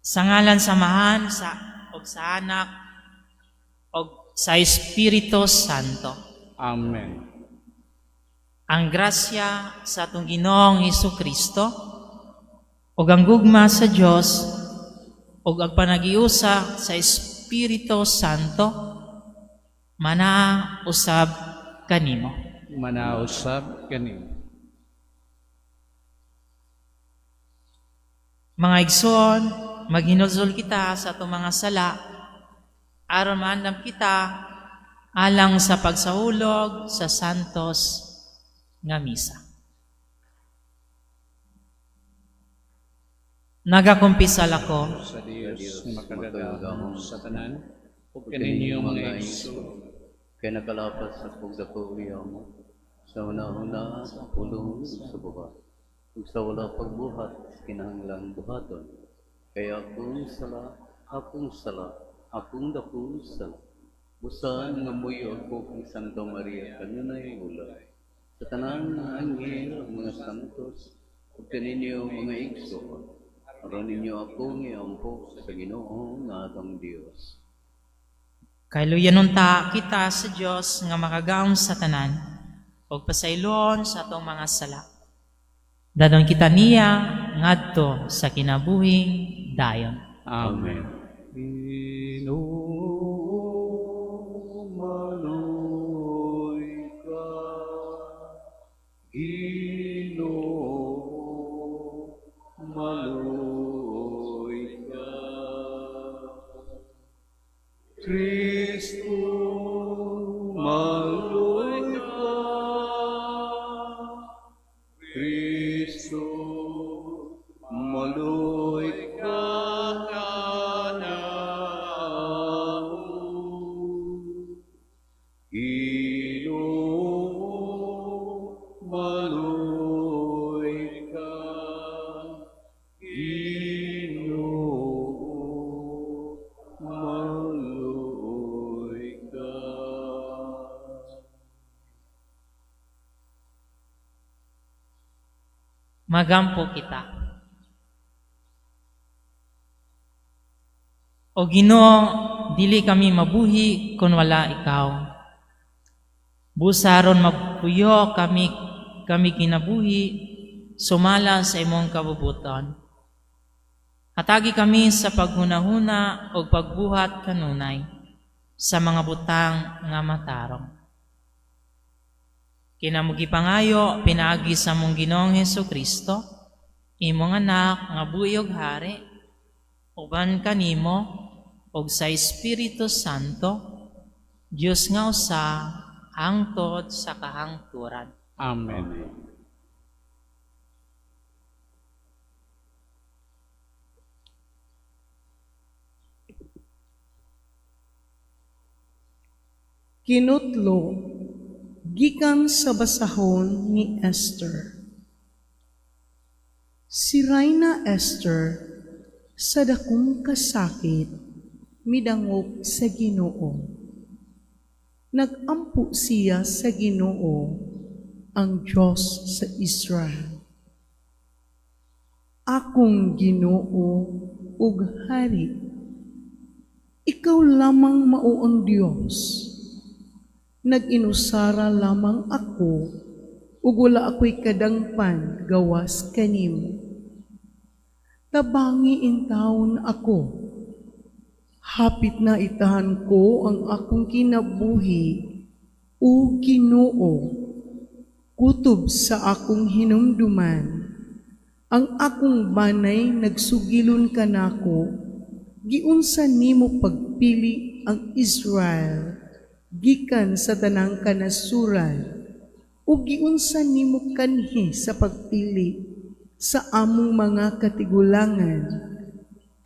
Sa ngalan sa Amahan sa og sa Anak og sa Espiritu Santo. Amen. Ang grasya sa atong Ginoong Hesus Kristo ug ang gugma sa Dios ug ang panagiusa sa Espiritu Santo mana usab kanimo. Manausab kanimo. Mga igsoon, maghinulsol kita sa atong mga sala aron maandam kita alang sa pagsahulog sa santos nga misa. Nagakumpisal ako sa Dios nga makagagahom sa tanan ug kaninyo mga igsoon kay nakalapas sa pagdako mo sa una-una sa pulong ug sa buhat ug sa wala pagbuhat sa kinahanglang buhaton, kay akong sala, akong sala, akong dakong sala. Busa nga muyo ako kang Santa Maria kanunay ulay, sa tanan nga anghel ug mga santos ug kaninyo mga igsoon, aron ninyo akong iampo sa Ginoo nga atong Dios. Kailuyan unta kita sa Dios nga makagagahom sa tanan ug pasaylon sa atong mga sala. Dadon kita niya ngadto sa kinabuhing dayon. Amen. Ginoo, maluoy ka. Ginoo, maluoy ka. Kristo, maluoy ka. Kristo, maluoy ka kanamo. Ginoo, maluoy ka. Ginoo, maluoy ka. Magampo kita. O Ginoo, dili kami mabuhi kun wala ikaw. Busa aron magpuyo kami kinabuhi sumala sa imong kabubuton. Hatagi kami sa paghunahuna o pagbuhat kanunay sa mga butang nga matarong. Kinamugi pangayo pinaagi sa among Ginoong Hesus Kristo, imong anak nga buhi ug hari, uban kanimo ug sa Espiritu Santo, Dios nga usa, hangtod sa kahangturan. Amen. Kinutlo gikan sa basahon ni Esther. Si Reyna Esther sa dakong kasakit midangop sa Ginoo. Nagampo siya sa Ginoo, ang Dios sa Israel. Akong Ginoo ug hari, ikaw lamang mao ang Dios. Nag-inusara lamang ako ug wala ako'y kadangpan gawas kanimo. Tabangi intawon ako. Hapit na itahan ko ang akong kinabuhi, o Ginoo, kutob sa akong hinumduman. Ang akong banay nagsugilon kanako, giunsa nimo pagpili ang Israel gikan sa tanang kanasuran, ug giunsa nimo kanhi sa pagpili sa among mga katigulangan,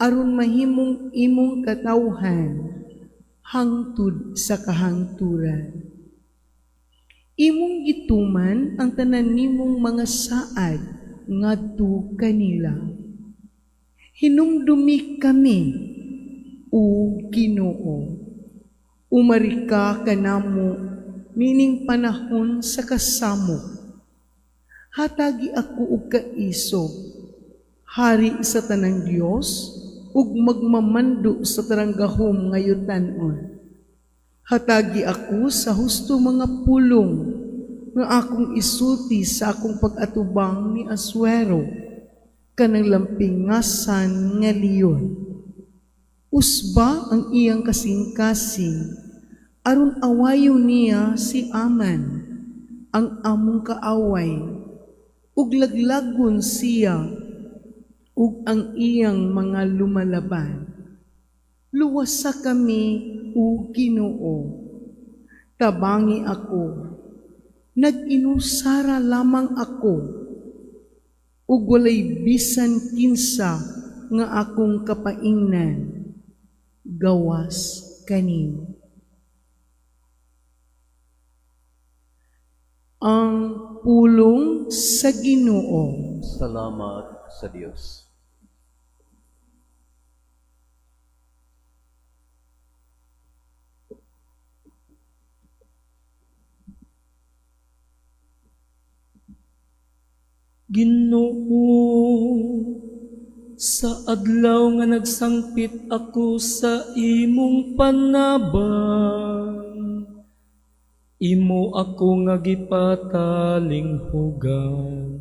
aron mahimong imong katawhan hangtod sa kahangturan. Imong gituman ang tanan nimong mga saad ngadto kanila. Hinumdumi kami, o Ginoo. Umari ka kanamo nining panahon sa kasamok. Hatagi ako og kaisog, hari sa tanang Dios, ug magmamando sa taranggahom nga yutan-on. Hatagi ako sa husto mga pulong nga akong isulti sa akong pag-atubang ni Asuero kanang lampingasan nga leon. Usba ang iyang kasing-kasing aron awayon niya si Aman, ang among kaaway, ug laglagon siya ug ang iyang mga lumalaban. Luwasa kami, o Ginoo. Tabangi ako. Nag-inusara lamang ako ug walay bisan kinsa nga akong kapaingnan gawas kanimo. Ang pulong sa Ginoo. Salamat sa Dios. Ginoo, sa adlaw nga nagsangpit ako sa imong panabang, imo ako nga gipatalinghugan.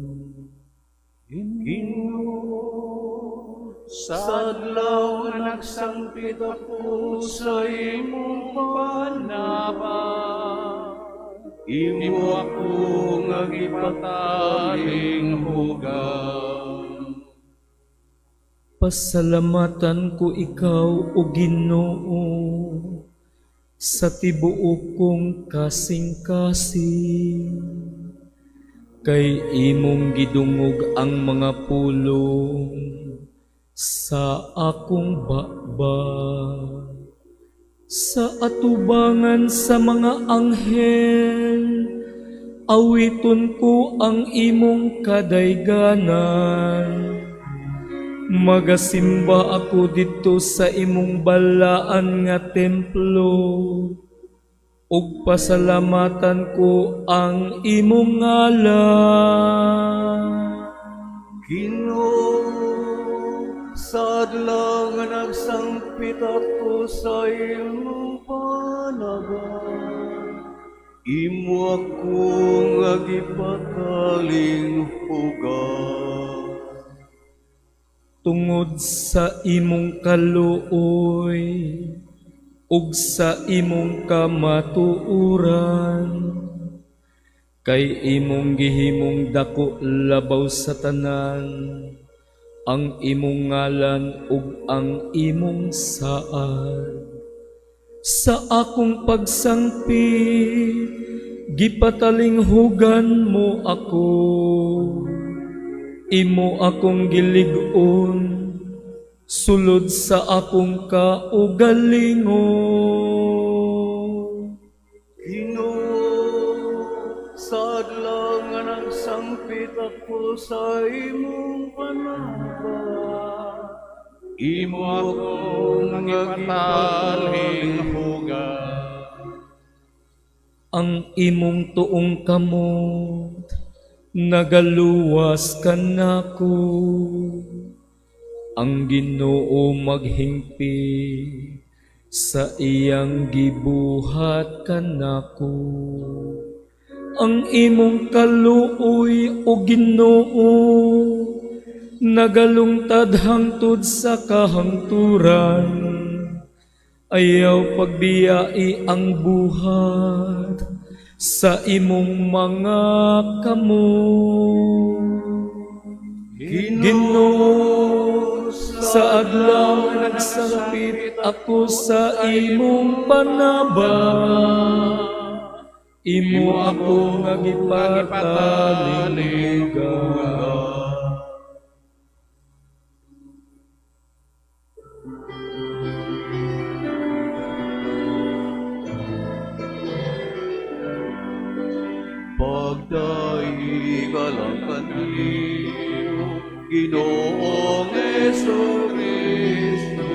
Ginoo, sa adlaw nga nagsangpit ako sa imong panabang, imo ako nga gipatalinghugan. Pasalamatan ko ikaw, o Ginoo, sa tibuok kong kasing-kasing, kay imong gidungog ang mga pulong sa akong baba. Sa atubangan sa mga anghel, awiton ko ang imong kadayganan. Magasimba ako didto sa imong balaan nga templo, ug pasalamatan ko ang imong ngalan. Ginoo, sa adlaw nga nagsangpit ako sa imong panabang, imo ako nga gipatalinghugan. Tungod sa imong kaluoy ug sa imong kamatuoran, kay imong gihimong dako labaw sa tanan ang imong ngalan ug ang imong saad. Sa akong pagsangpit, gipatalinghugan mo ako. Imo akong gilig-on, sulod sa akong kaugalingon. Ginoo, sa adlaw nga nagsangpit ako sa imong panabang, imo ako nga gipatalinghugan. Ang imong tuong kamot nagaluwas kanako. Ang Ginoo maghingpi sa iyang gibuhat kanako. Ang imong kaluoy, o Ginoo, nagalungtad hangtod sa kahangturan. Ayaw pagbiyai ang buhat sa imong mga kamot. Ginoo, sa adlaw nagsangpit ako sa imong panabang, imo ako nga gipatalinghugan. Pagdaiga lang kanimo, Ginoong Jesucristo,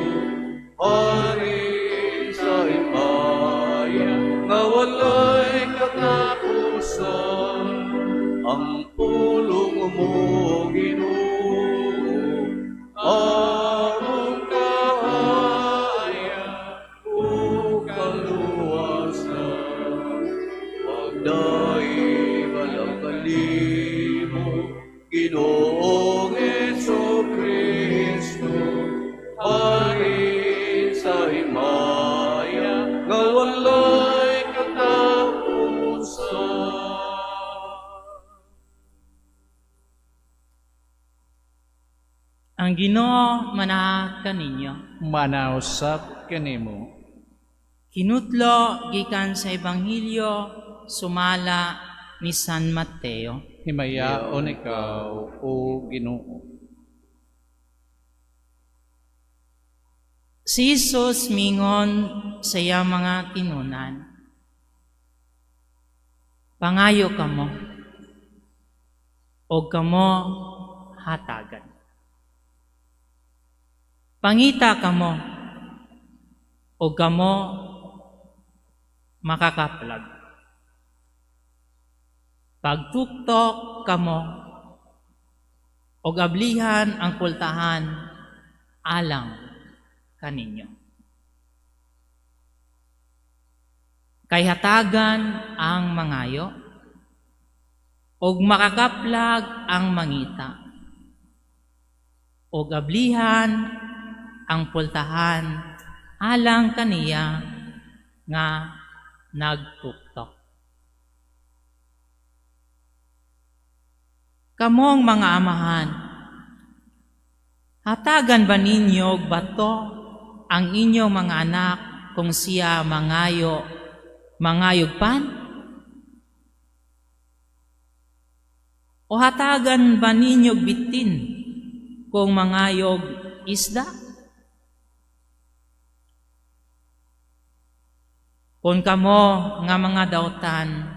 Hari sa himaya nga walay katapusan. Ang pulong mo, Ginoo, among Ang Ginoo manaa kaninyo. Manausap kanimo. Kinutlo gikan sa Ebanghelyo sumala ni San Mateo. Himayaon ikaw, o Ginoo. Si Jesus mingon sa iyang mga tinunan, "Pangayo kamo, og kamo hatagan. Pangita kamo, og kamo makakaplag. Pagtuktok kamo, og ablihan ang pultahan alang kaninyo. Kay hatagan ang mangayo, og makakaplag ang mangita, og ablihan ang pultahan alang kaniya nga nagtuktok. Kamong mga amahan, hatagan ba ninyo og bato ang inyong mga anak kung siya mangayog pan? O hatagan ba ninyo og bitin kung mangayog isda? Kung kamo nga mga dautan,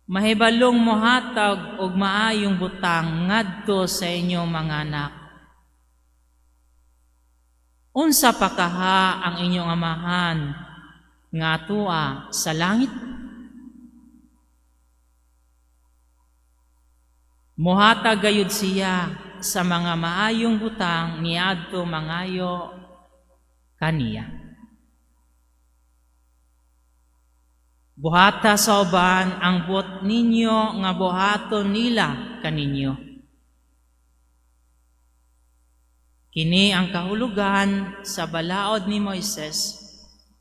mahibalong mohatag og maayong butang ngadto sa inyong mga anak, unsa pa kaha ang inyong amahan nga atua sa langit? Mohatag gayud siya sa mga maayong butang niadto mangayo kaniya. Buhata sa uban ang buot ninyo nga buhaton nila kaninyo. Kini ang kahulugan sa balaod ni Moises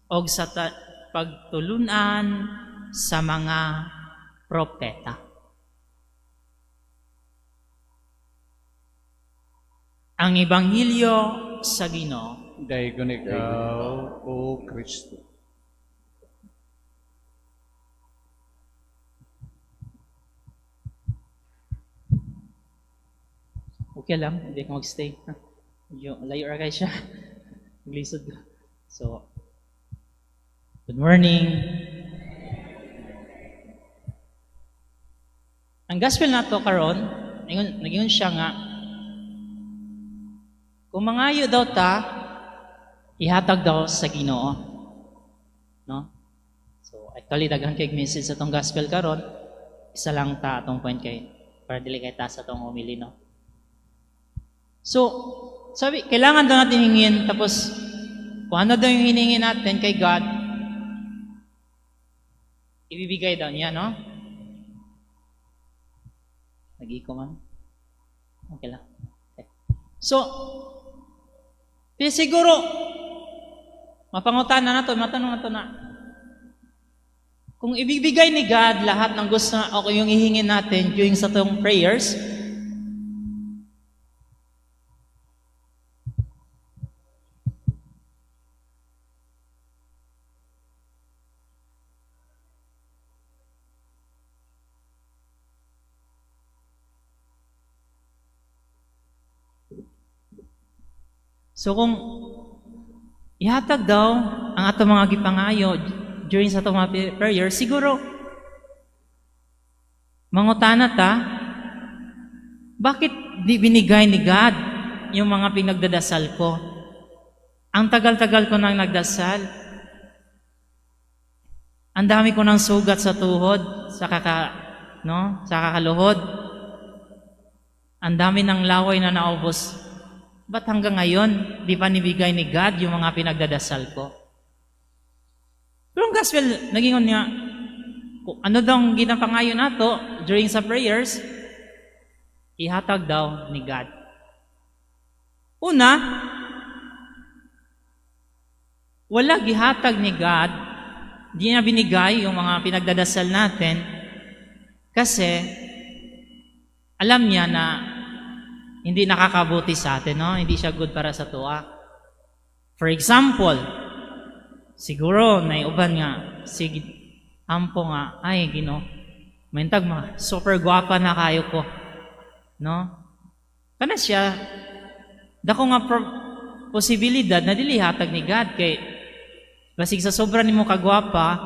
og sa pagtulunan sa mga propeta." Ang Ebanghelyo sa Ginoo. Daygon ikaw, O Kristo. Okay lang, hindi ka mag-stay. Medyo layo ra kay siya. Glisod. So, good morning. Ang gospel nato karon, nagingon siya nga kung mangayo daw ta, ihatag daw sa Ginoo. No? So, actually daghan kay message sa tong gospel karon. Isa lang ta atong point kay para dili kay ta sa tong homily, no? So, sabi, kailangan daw natin hingin, tapos kung ano daw yung hiningi natin kay God, ibibigay daw niya, no? Nag-iko man. Okay lang. Okay. So, pero siguro, mapangutan na nato, matanong nato na, kung ibibigay ni God lahat ng gusto o yung hihingin natin during sa tong prayers, so kung ihatag daw ang atong mga gipangayo during sa atong mga prayer, siguro mangutana ta, bakit di binigay ni God yung mga pinagdadasal ko? Ang tagal-tagal ko nang nagdasal. Ang dami ko nang sugat sa tuhod, sa kakaluhod. Ang dami ng laway na naubos. Ba't hanggang ngayon, di pa nibigay ni God yung mga pinagdadasal ko? Pero ang gospel, nagingon niya, kung ano daw ang ginapangayo nato during sa prayers, ihatag daw ni God. Una, wala gihatag ni God, di niya binigay yung mga pinagdadasal natin kasi alam niya na hindi nakakabuti sa atin, no? Hindi siya good para sa atoa. For example, siguro na uban nga sige ampo nga, "Ay Ginoo, mahintag ma super gwapa na kayo ko," no? Kana siya, dako nga posibilidad na dili hatag ni God kay basig sa sobra nimo kagwapa,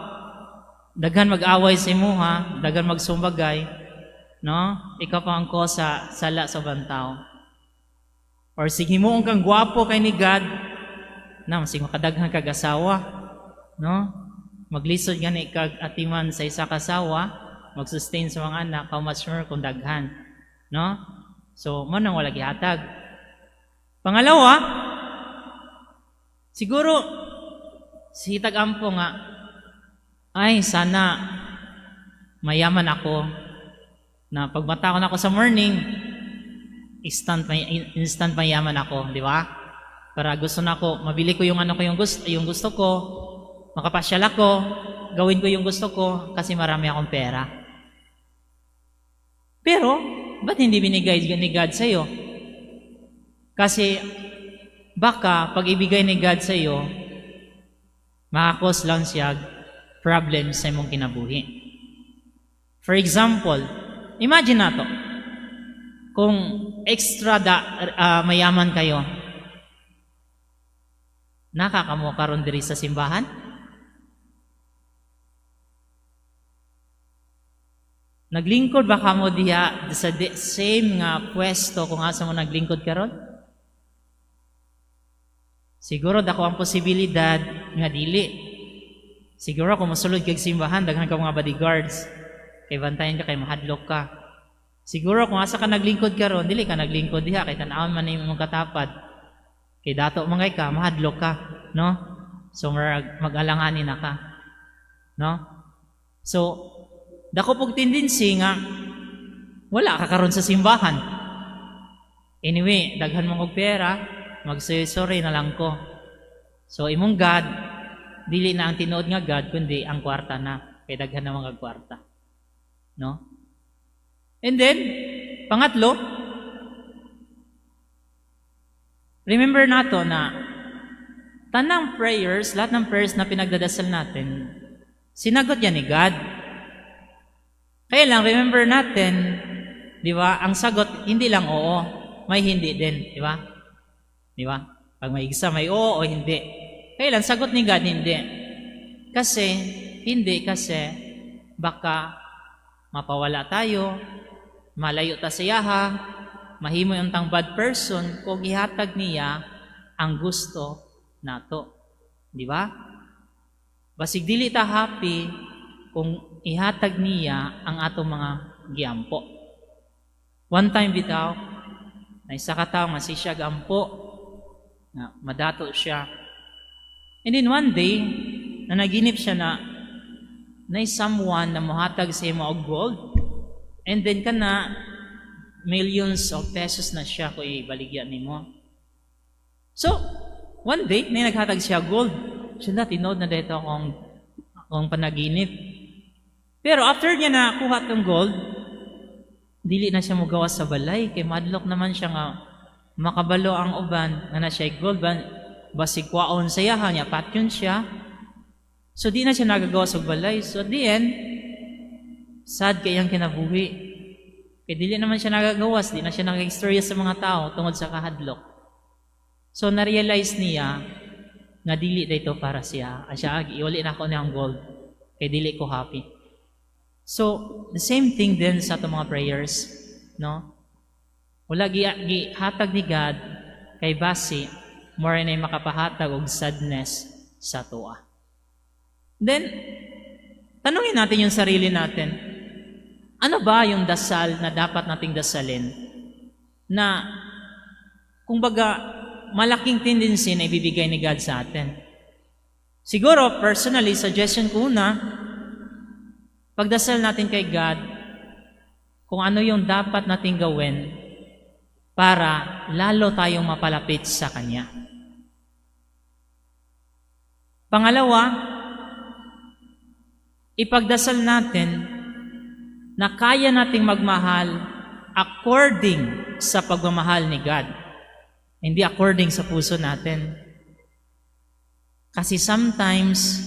daghan mag-away sa imuha, daghan magsumbagay, no? Ikaw pa ang cause sa sala sa ubang tao. Or sige, himuon kang gwapo kay ni God na masig makadaghan kag asawa, no? Maglisod gani kag atiman sa isa ka asawa, mag-sustain sa mga anak, how much more kung daghan, no? So mo nang wala gihatag. Pangalawa, siguro si ampo nga, "Ay, sana mayaman ako na pagmata ko na ako sa morning, instant mayaman ako," di ba? Para gusto na ako, mabili ko yung ano ko yung gusto ko, makapasyal ako, gawin ko yung gusto ko kasi marami akong pera. Pero, ba't hindi binigay ni God sa iyo? Kasi baka pag ibigay ni God sa iyo, maka-cause lang siya problems sa imong kinabuhi. For example, imagine nato, kung extra mayaman kayo, nakakamo karon diri sa simbahan? Naglingkod ba kamo diha sa same nga pwesto kung asa mo naglingkod karon? Siguro dako ang posibilidad nga dili. Siguro kung mosulod kag simbahan, daghan ka mga bodyguards. Kay bantayan ka kay mahadlok ka. Siguro kung asa ka naglingkod karon, dili ka naglingkod diha kay tan-awon man imong katapad. Kay dato man kay ka, mahadlok ka, no? So mag-alanganin na ka. No? So dako pog tendency nga wala ka karon sa simbahan. Anyway, daghan mo og pera, magsorry na lang ko. So imong God, dili na ang tinuod nga God kundi ang kwarta na, kay daghan na mga kwarta. No? And then, pangatlo, remember nato na tanang prayers, lahat ng prayers na pinagdadasal natin, sinagot yan ni God. Kaya lang, remember natin, di ba, ang sagot, hindi lang oo, may hindi din, di ba? Di ba? Pag may isa, may oo o hindi. Kaya lang, sagot ni God, hindi. Kasi, hindi kasi, baka mapawala tayo, malayo ta sa iyaha, mahimo yung tang bad person kung ihatag niya ang gusto nato. Di ba? Basig dili ta happy kung ihatag niya ang atong mga giampo. One time bitaw, na isa ka tawo nga si siya gampo, na madato siya. And then one day, na naginip siya na na someone na mohatag sa imo og gold, and then kana millions of pesos na siya kung ibaligya nimo. So, one day, may naghatag siya gold. Siya na, tinuod na dito akong panaginip. Pero after niya na kuha tong gold, dili na siya mogawas sa balay. Kay madlok naman siya nga makabalo ang uban nga na siya gold ban basig kwaon sa iyaha niya patyon siya. So di na siya nagagawa sa balay. So at the end, sad kay iyang kinabuhi. Kay dili naman siya nagagawas, di na siya nag-istorya sa mga tao tungod sa kahadlok. So na-realize niya nga dili dito para siya. Asya, iuli na ako niyang gold. Kay dili ko happy. So, the same thing din sa atong mga prayers, no? Wala gihatag ni God kay basi more na makapahatag og sadness sa atoa. Then, tanungin natin yung sarili natin. Ano ba yung dasal na dapat nating dasalin na, kumbaga, malaking tendency na ibibigay ni God sa atin? Siguro, personally, suggestion ko una, pagdasal natin kay God kung ano yung dapat nating gawin para lalo tayong mapalapit sa Kanya. Pangalawa, ipagdasal natin na kaya nating magmahal according sa pagmamahal ni God. Hindi according sa puso natin. Kasi sometimes,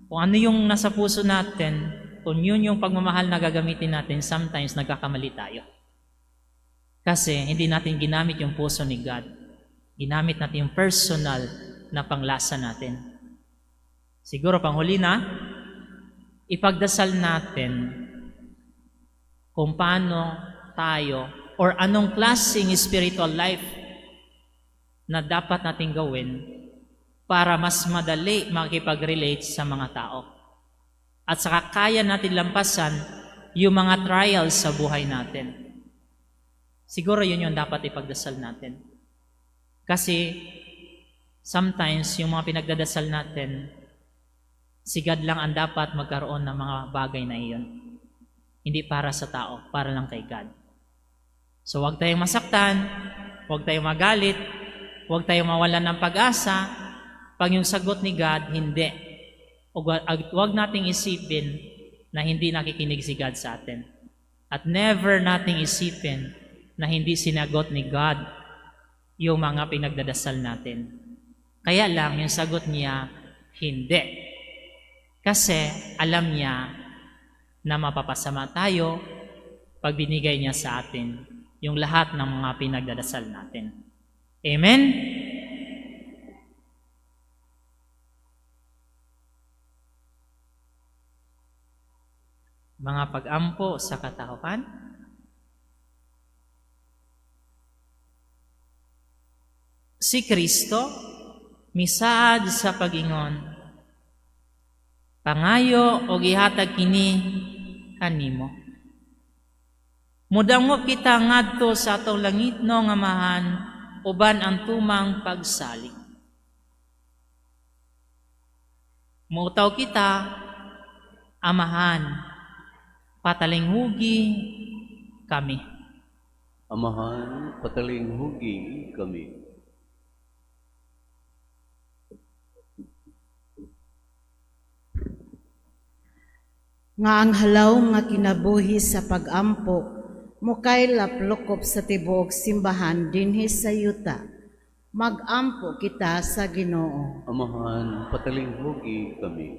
kung ano yung nasa puso natin, kung yun yung pagmamahal na gagamitin natin, sometimes nagkakamali tayo. Kasi hindi natin ginamit yung puso ni God. Ginamit natin yung personal na panglasa natin. Siguro panghuli na, ipagdasal natin kung paano tayo or anong klaseng spiritual life na dapat nating gawin para mas madali makipag-relate sa mga tao. At saka kaya natin lampasan yung mga trials sa buhay natin. Siguro yun yung dapat ipagdasal natin. Kasi sometimes yung mga pinagdadasal natin, si God lang ang dapat magkaroon ng mga bagay na iyon. Hindi para sa tao, para lang kay God. So huwag tayong masaktan, huwag tayong magalit, huwag tayong mawalan ng pag-asa. Pag yung sagot ni God, hindi. Huwag nating isipin na hindi nakikinig si God sa atin. At never nating isipin na hindi sinagot ni God yung mga pinagdadasal natin. Kaya lang, yung sagot niya, hindi. Kasi alam niya na mapapasama tayo pag binigay niya sa atin yung lahat ng mga pinagdadasal natin. Amen? Mga pag-ampo sa katauhan. Si Kristo misaad sa pag-ingon, pangayo og ihatag kini kanimo. Mudangop kita ngadto sa atong langitnong Amahan uban ang tumang pagsalig. Muutaw kita, Amahan, patalinghugi kami. Amahan, patalinghugi kami. Nga ang halaw nga kinabuhi sa pag-ampo mukaylap lukop sa tibuok simbahan dinhi sa yuta. Mag-ampo kita sa Ginoo. Amahan, patalinghugi kami.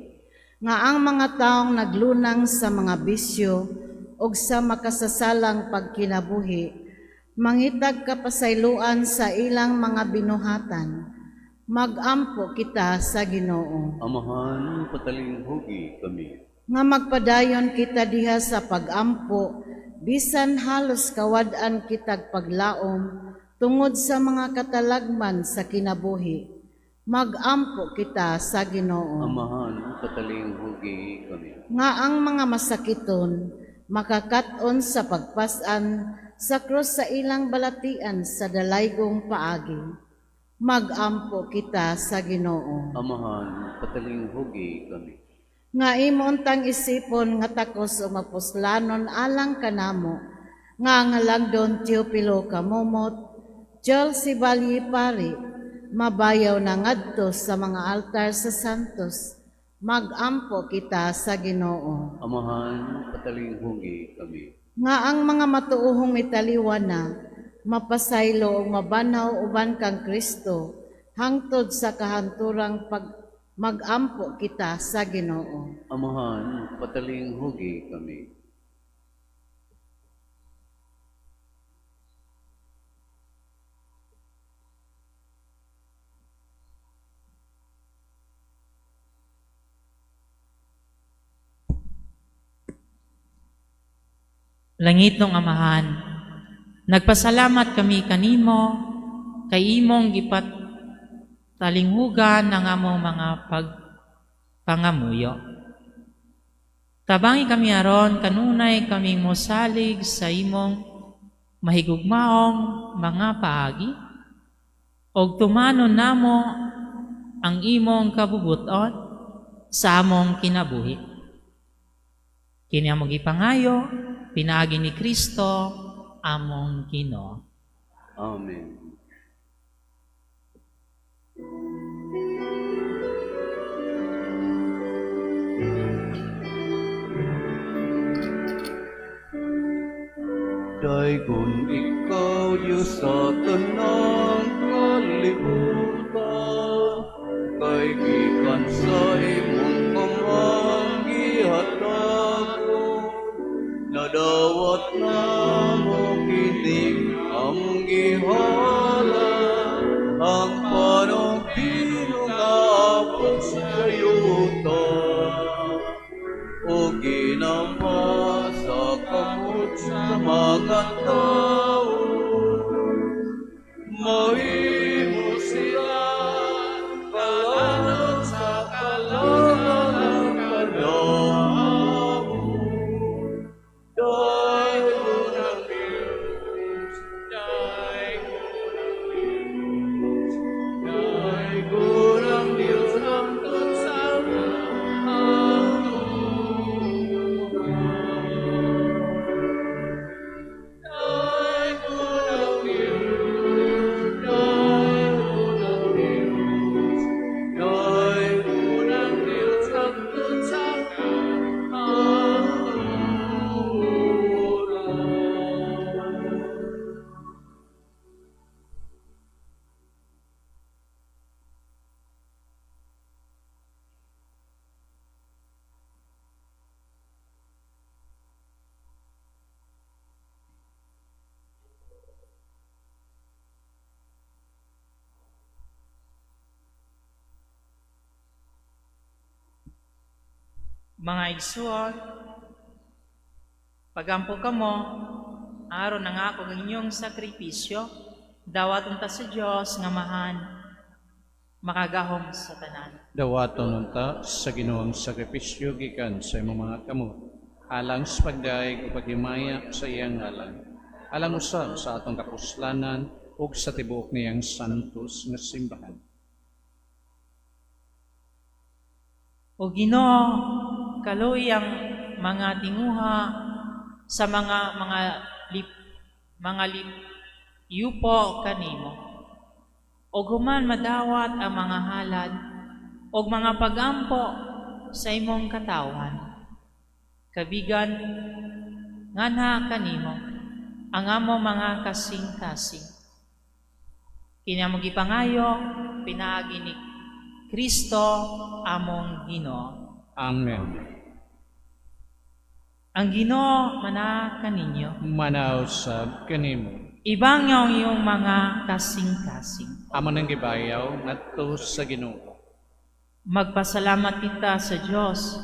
Nga ang mga taong naglunang sa mga bisyo ug sa makasasalang pagkinabuhi, mangitag kapasayloan sa ilang mga binuhatan. Mag-ampo kita sa Ginoo. Amahan, patalinghugi kami. Nga magpadayon kita diha sa pag-ampo, bisan halos kawad-an kitag paglaom tungod sa mga katalagman sa kinabuhi. Mag-ampo kita sa Ginoo. Amahan, patalinghugi kami. Nga ang mga masakiton makakat-on sa pagpas-an sa krus sa ilang balatian sa dalaygong paagi. Mag-ampo kita sa Ginoo. Amahan, patalinghugi kami. Nga imo untang isipon nga takos o mapuslanon alang kanamo, nga ang halangdon Teopilo Kamomot, Chelsea Balyi Pari, mabayaw na ngadto sa mga altar sa Santos, mag-ampo kita sa Ginoo. Amahan, patalinghugi kami. Nga ang mga matuohong mitaliwan na, mapasaylo o mabanhaw uban kang Kristo, hangtod sa kahanturang pag mag-ampo kita sa Ginoo. Amahan, patalinghugi kami. Langitnong Amahan, nagpasalamat kami kanimo kay imong gipat talinghugan ang among mga pagpangamuyo. Tabangi kami aron kanunay kaming mosalig sa imong mahigugmaong mga paagi og tumanon namo ang imong kabubuton sa among kinabuhi. Kini among gipangayo pinaagi ni Kristo among Ginoo. Amen. Daygon ikaw, Diyos, sa tanang kalibutan, kay gikan sa imong kamang gihatag ko, nadawat namo kining among gihalad, ang panong bino nga abot sa yuta, o ginama sa kamot sa mga tao. Mahimo sila kalanot sa kalangan kanamo. Daygon ang Diyos, daygon ang Diyos, daygon ang Diyos hangtod sa Mga igsuon, pagampo kamo, aron ang akong inyong sakripisyo, dawat unta sa Dios nga mahan, makagahom sa tanan. Dawaton unta sa Ginoong sakripisyo gikan sa imong mga kamot, alang sa pagdaig o paghimaya sa iyang ngalan, alang usab sa atong kapuslanan ug sa tibuok niyang santos nga simbahan. O Ginoo, kaluoy ang mga tinguha sa mga yupo kanimo. Og human madawat ang mga halad og mga pagampo sa imong katawhan. Kabigan nganha kanimo ang among mga kasing-kasing. Kini among gipangayo pinaagi ni Kristo among Ginoo. Amen. Ang Ginoo mana kaninyo. Manaw sab kanimo. Ibangyaw ang iyong mga kasing-kasing. Amo nang gibayaw ngadto sa Ginoo. Magpasalamat kita sa Dios.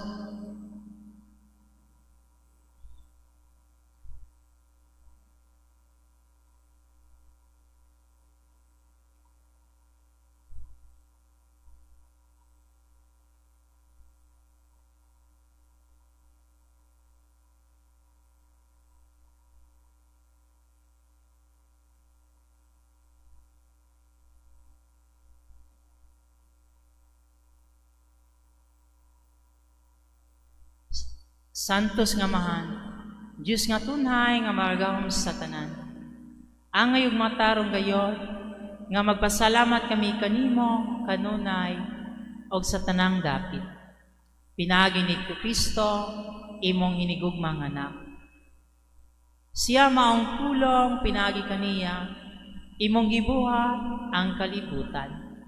Santos nga mahan, Diyos nga tunhay nga maragahom sa tanan. Angay ug matarong gayon, nga magpasalamat kami kanimo kanunay og sa tanang dapit. Pinaagi ni Kristo, imong hinigugmang anak. Siya maong pulong pinaagi kaniya, imong gibuhat ang kalibutan.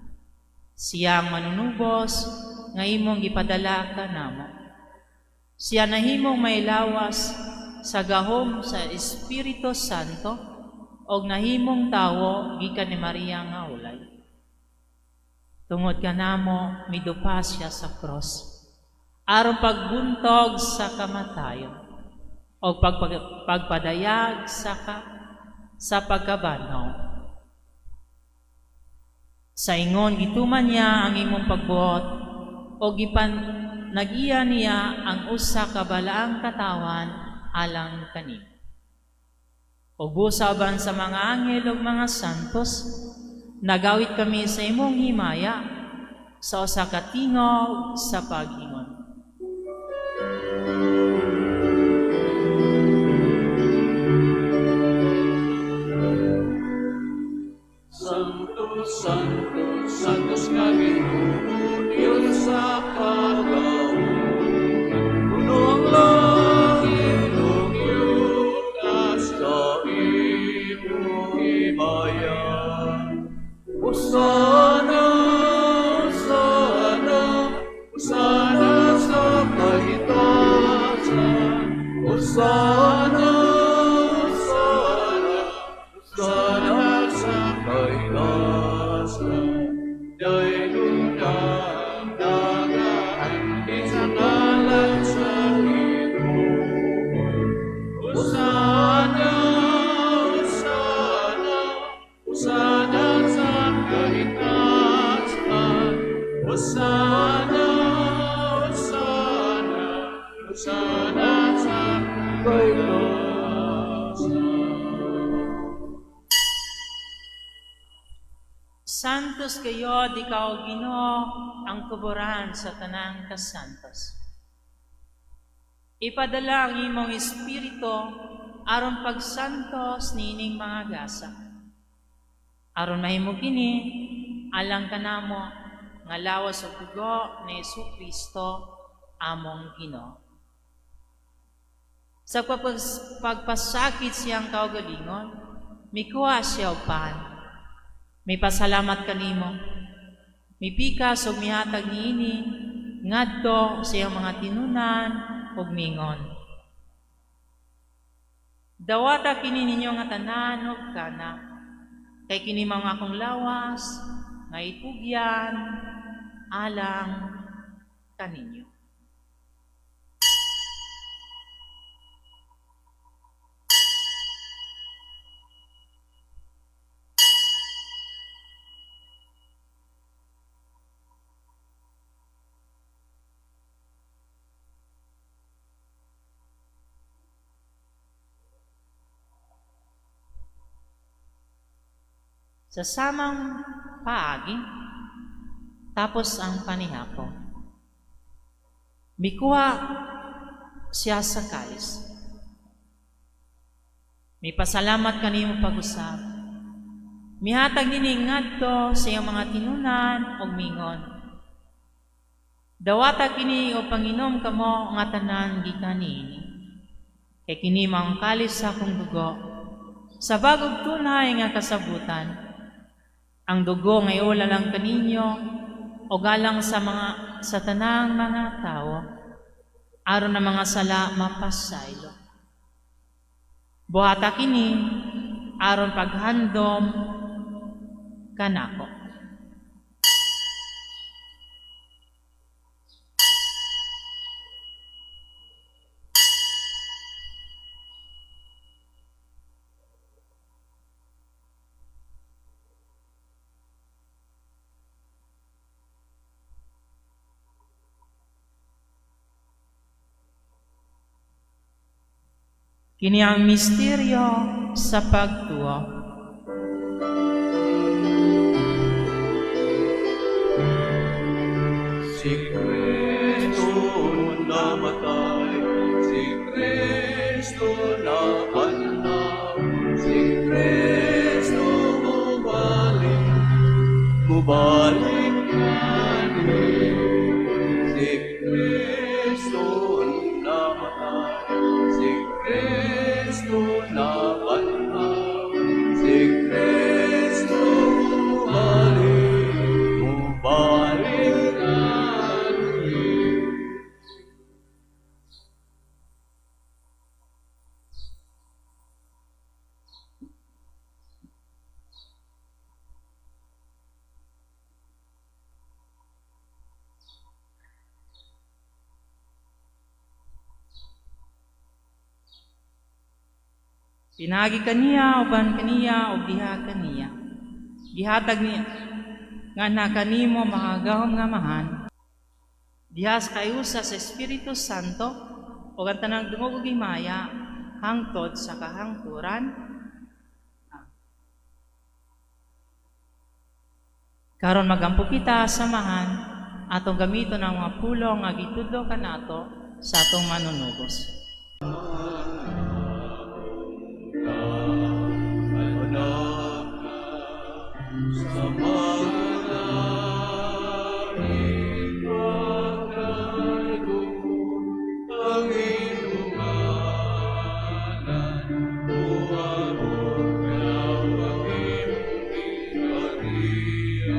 Siya ang manunubos nga imong gipadala kanamo. Siya nahimong may lawas sa gahom sa Espiritu Santo og nahimong tawo gikan ni Maria nga ulay. Tungod kanamo midupa siya sa cross aron pagbuntog sa kamatayon og pagpadayag sa pagkabanhaw. Sa ingon gituman niya ang imong pagbuot og gipan nagiya niya ang usa ka balaang katawan alang kanimo. Og busaban sa mga anghel ug mga santos, nagawit kami sa imong himaya sa usa ka tingog sa paghingon. Santo, Santo, Santos nga Ginoo, Dios sa kagawunan. Puno ang langit ug yuta sa Hosana, Hosana, Hosana sa kahitasan. Hosana, Hosana, Hosana sa kahitasan. Daygon ang nagaanhi sa ngalan sa Ginoo. Hosana, Hosana, Hosana sa kahitasan. Hosana, Hosana, Hosana sa kahitasan. Santos kayo, ikaw Ginoo, ang tuboran sa tanang kasantos. Ipadala ang imong espiritu aron pagsantos niining mga gasa. Aron mahimo kini, alang kanamo nga lawas ug dugo ni Hesukristo among Ginoo. Sa pagpasakit siyang kaugalingon, mikuha siya og pan. Mipasalamat kanimo. Mipikas ug mihatag niini ngadto sa iyang mga tinunan ug mingon. Dawata kini ninyo nga tanan ug kana, kay kini mao ang akong lawas nga itugyan alang kaninyo. Sa samang paagi, tapos ang panihapon. Mikuha siya sa kalis. Mipasalamat kanimo pag-usab. Mihatag nini ngadto sa iyang mga tinunan og mingon. Dawata kini o panginom kamo nga tanan gikan niini. Kay kini mao ang kalis sa akong dugo sa bag-ong tunay nga kasabutan. Ang dugo nga iula lang kaninyo o galang sa mga sa tanang mga tawo aron ang mga sala mapasaylo. Buhata kini aron paghandom kanako. Kini ang misteryo sa pagtuo. Si Kristo namatay, si Kristo nabanhaw, si Kristo mubalik, mubalik kani. Si Kristo namatay, si Kristo nabanhaw, si Kristo mubalik, mubalik kani. Pinaagi kaniya, uban kaniya, ug diha kaniya. Gihatag niya nga na kanimo makagahom nga amahan. Diha sa kayusa sa Espiritu Santo ug ang tanang dungog ug himaya hangtod sa kahangturan. Karon magampo kita sa amahan atong gamiton ang mga pulong nga gitudlo kanato sa atong manunubos. Sa mga ipagdagong ang iyong ngalan, uabot daw ang iyong ginarian.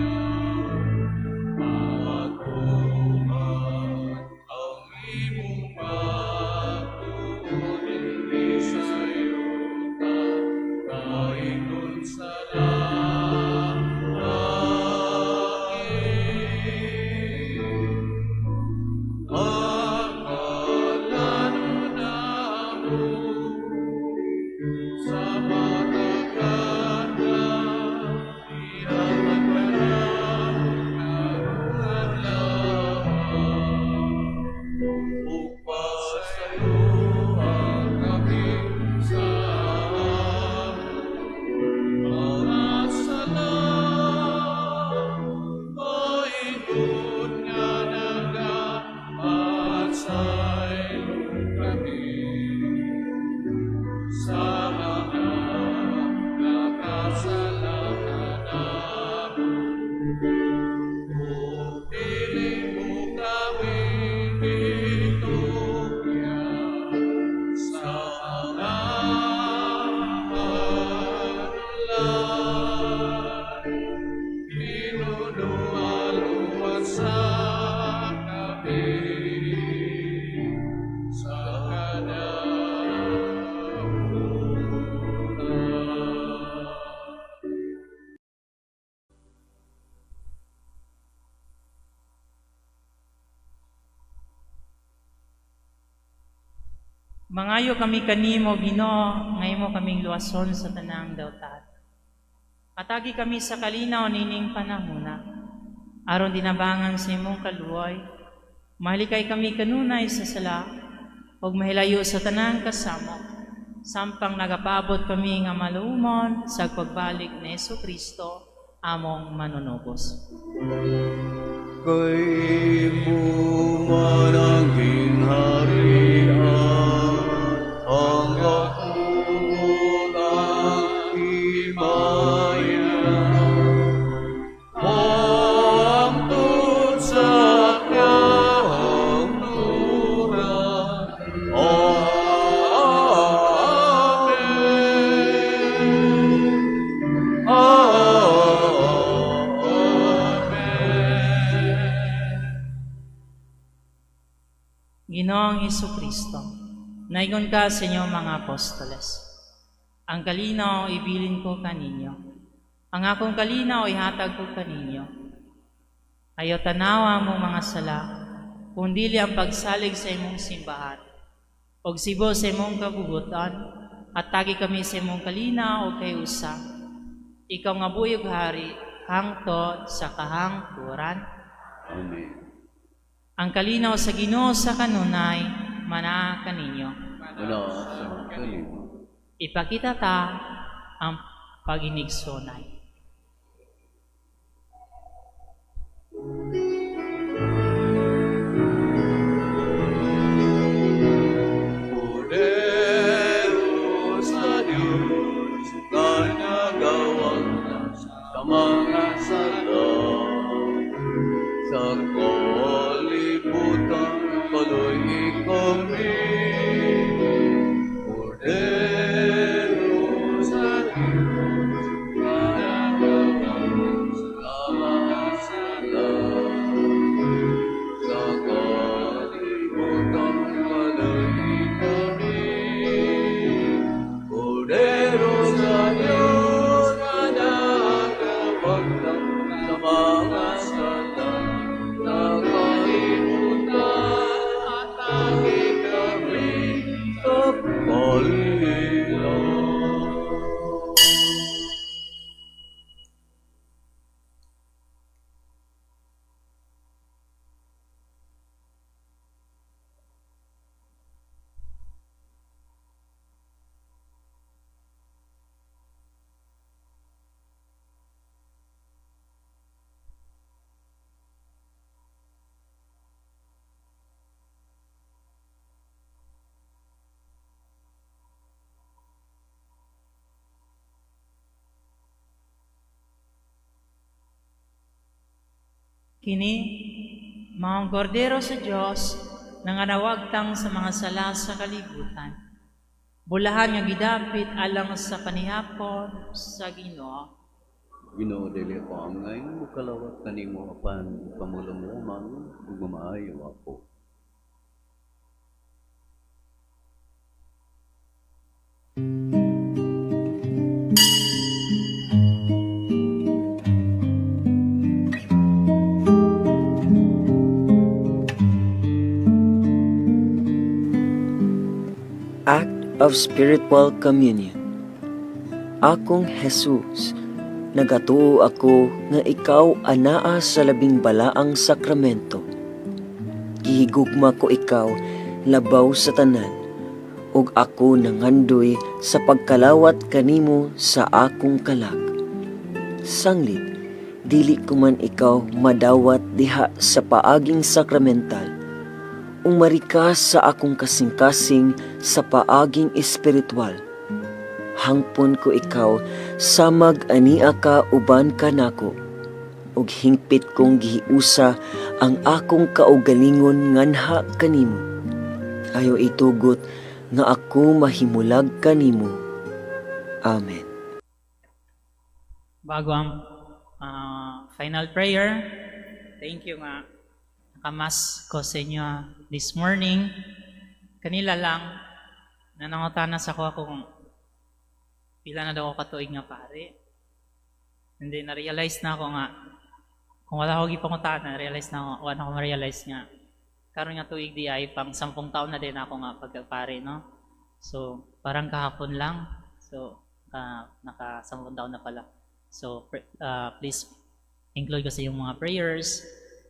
Mangayo kami kanimo, Ginoo, nga imo kaming luwason sa tanang dautan. Atagi kami sa kalinaw nining panahona, aron dinabangan sa imong kaluoy, mahalikay kami kanunay sa sala, ug mahilayo sa tanang kasamok, sampang nagapaabot kami nga maluumon sa pagbalik ni Hesus Kristo, among manunubos. Kay imo man ang gingharian, ang ug ang himaya, hangtod sa kahangturan. Amen. Amen. Ginoong Kristo, naigon ka sa inyong mga apostoles. Ang kalinaw ibilin ko kaninyo. Ang akong kalinaw ihatag ko kaninyo. Ayaw tanawa mo mga sala, kung dili ang pagsalig sa imong simbahan. Og sibo sa imong kabubutan, at tagi kami sa imong kalinaw o kay usa. Ikaw nga buhi ug hari, hangtod sa kahangturan. Amen. Ang kalinaw sa Ginoo sa kanunay, manaa kaninyo. Manaa sa kanimo. Ipakita ta ang paginigsunay. Kordero sa Diyos nga nagawagtang sa mga sala sa kalibutan, kaluy-i kami. Kordero sa Diyos nga nagawagtang sa mga sala sa kalibutan, kaluy-i kami. Kordero sa Diyos nga nagawagtang sa mga sala sa kalibutan, atagi kami sa kalinaw. Kini, maong kordero sa Diyos, nanganawagtang sa mga sala sa kalibutan. Bulahan nga gidapit alang sa panihapon sa Ginoo. Ginoo, dili ako angay mokalawat kanimo, apan pamulong lamang ug mamaayo ako. Act of Spiritual Communion. Akong Jesus, nagatuo ako nga ikaw anaa sa labing balaang sakramento. Gihigugma ko ikaw labaw sa tanan, ug ako nangandoy sa pagkalawat kanimo sa akong kalag. Sanglit, dili ko man ikaw madawat diha sa paaging sakramental, umari ka sa akong kasing-kasing sa paaging espiritual. Hangpon ko ikaw samag ania ka uban kanako, ug hingpit kong gihiusa ang akong kaugalingon nganha kanimo. Ayaw itugot nga ako mahimulag kanimo. Amen. Bago ang final prayer, thank you nga nakamas ko sa inyo this morning. Kanila lang, nanangutana sa ko kung pila na daw ako katuig nga pare. Hindi, na-realize na ako nga, kung wala ako gipangutana, na-realize na ako, wala ako ma-realize nga, karon nga tuig di ay pang 10 taon na din ako nga pagkapare, no? So, parang kahapon lang. So, naka 10 taon na pala. So, please include ko sa iyong mga prayers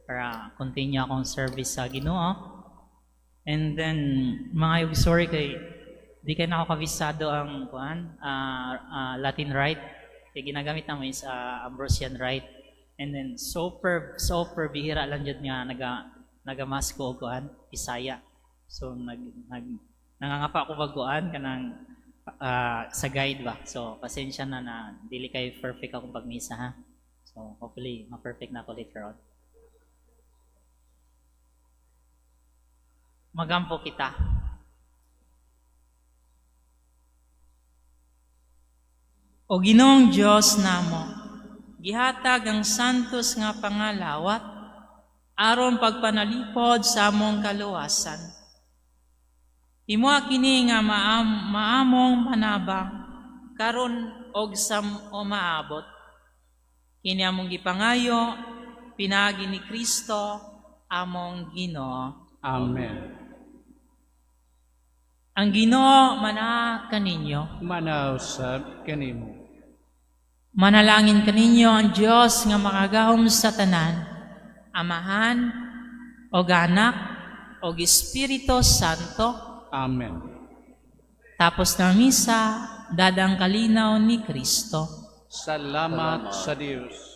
para continue akong service sa Ginoo. And then, mga sorry kay di kay nako kabisado ang kuan, Latin Rite. Kay ginagamit namo is Ambrosian Rite. And then super super bihira lang jud nga naga-mass ko og kuan, Bisaya. So nag nag nangangapa ko pag kuan kanang sa guide ba. So pasensya na na dili kay perfect akong pagmisa ha. So hopefully ma-perfect na ako later on. Magampo kita. O Ginoong Dios namo, gihatag ang santos nga pangalawat aron pagpanalipod sa among kaluwasan. Imoha kini nga maamong panabang karon og sa o maabot. Kini among gipangayo pinaagi ni Kristo among Ginoo. Amen. Ang Ginoo manaa kaninyo. Manaw sab kanimo. Manalangin kaninyo ang Dios nga makagahom sa tanan, Amahan, og Anak, og Espiritu Santo. Amen. Tapos na misa, dadang kalinaw ni Kristo. Salamat sa Dios.